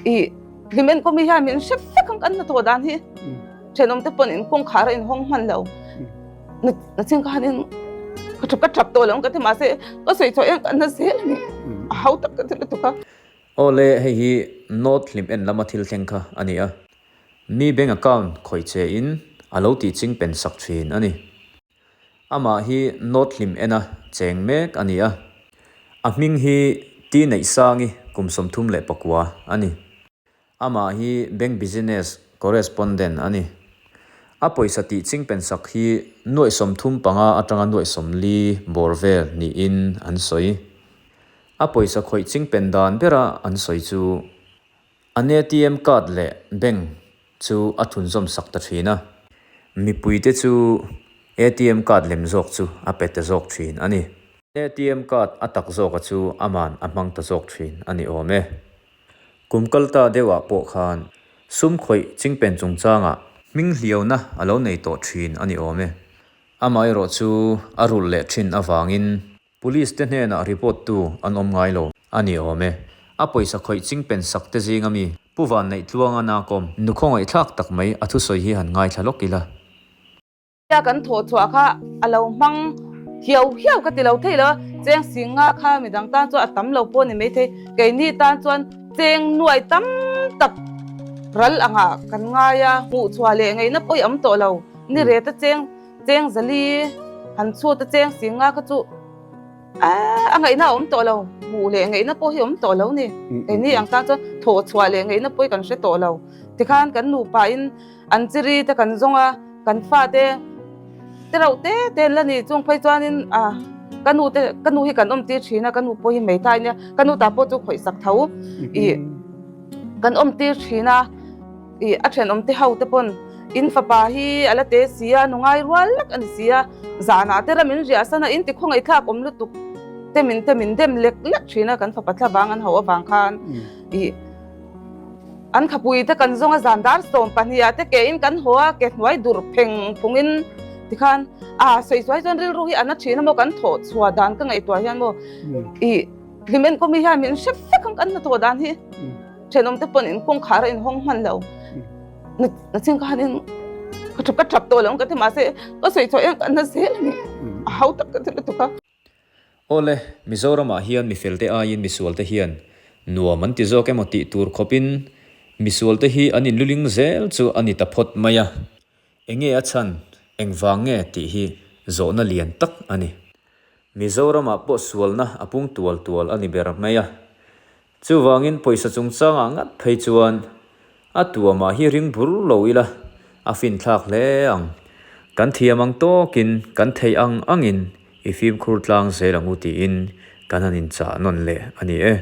I hlimen kawmi hian min hre vek ang kan hnathawh dan hi. Thenawmte pawn in kawngkhar a inhawng hman lo. Na ching khan in ka thap ka thap tawh lo ang ka ti mahse ka sawi chhuah em ka na zel a ni. A hau tak ka ti lutuk a. Aw le, hei hi North hlim en lama thil thleng kha a ni a. Mi bank account khawih che in a lo tih ching pen sak thin a ni. Amah hi North hlim ena cheng mek a ni a. A hming hi Ti Neihsangi kum 39 a ni. Amah hi bank business correspondent a ni. A pawisa tih ching pen sak hi nuaih 35 atanga nuaih 40 bawr vel niin an sawi. A pawisa khawih ching pen dan bera an sawi chu an ATM card leh bank chu a thunzawm sak ta thin a. Mipuite chu ATM card lem zawk chu a pe ta zawk thin a ni. ATM card a tak zawka chu aman a hmang ta zawk thin a ni awm e. Kum kal ta deuhah pawh khan sum khawih chingpen chungchangah hming hliauna a lo nei tawh thin a ni awm e. Amaherawh chu a rulh leh thin avangin Police te hnenah report tu an awm ngai lo a ni awm e. A pawisa khawih chingpen sak te zinga mi Pu Vanneihtluanga nakawm nu khawngaihthlak tak mai a thusawi hi han ngaithla lawk ila. Tia kan thawh chhuah kha a lo hmang hiau hiau ka ti lo thei lo a, cheng sing nga kha midang tan chuan a tam lo pawh a ni maithei, keini tan chuan cheng nuai tam tak ral angah kan ngai a, hmuh chhuah leh ngaihna pawh i awm tawh lo, ni ret a cheng cheng zali han chhut a cheng sing nga kha chu a ngaihna a awm tawh lo, hmuh leh ngaihna pawh hi a awm tawh lo ni, keini ang tan chuan thawh chhuah leh ngaihna pawh hi kan hre tawh lo, tikhan kan nupa in. An chiri te kan zawng a, kan fate te rauh te te an la ni. Chung phei chuanin ah ka nu te ka nu hi kan awm tir thin a, ka nu pawh hi hmei ta a nia, ka nu ta pawh chu khawih sak tho ih kan awm tir thin a, ih a thenawm te ho te pawn in fapa hi a la te si a, nu ngai rual lek a ni si a, zanah te ram in riah san a, in ti khawngaih thlak awm lutuk te min te min dem lek lek thin a, kan fapa thlavang an hauh avang khan ih. An khapui te kan zawng a zan dar 12 ah te ke in kan haw a, ke hnuai dur pheng phung in tikhan a sawi suai chuan rilru hi a na thin a maw kan thawh chhuah dan ka ngaihtuah hian maw ih hlimen kawmi hian min hre vek ang kan hnathawh dan hi thenawm te pawn in kawngkhar a inhawng hman lo na ching khan in ka thap ka thap tawh lo ang ka ti mahse ka sawi chhuah hian ka na zel a ni a hau tak ka ti lutuk a. Awle, Mizoramah hian mifelte aiin misualte hian nuam an ti zawk emaw tih tur khawpin misualte hi an inluling zel chu a ni ta phawt mai a. Enge a chhan, engvang nge tih hi zawhna lian tak a ni. Mizoramah pawh sualna a pung tual tual a ni ber mai a. Chuvangin pawisa chungchangah ngat phei chuan a tuamah hi ring bur lo ila a finthlak hle ang. Kan thiam ang tawkin kan theih ang angin i fimkhur tlang zel ang u tiin kan han inchah nawn leh a ni e.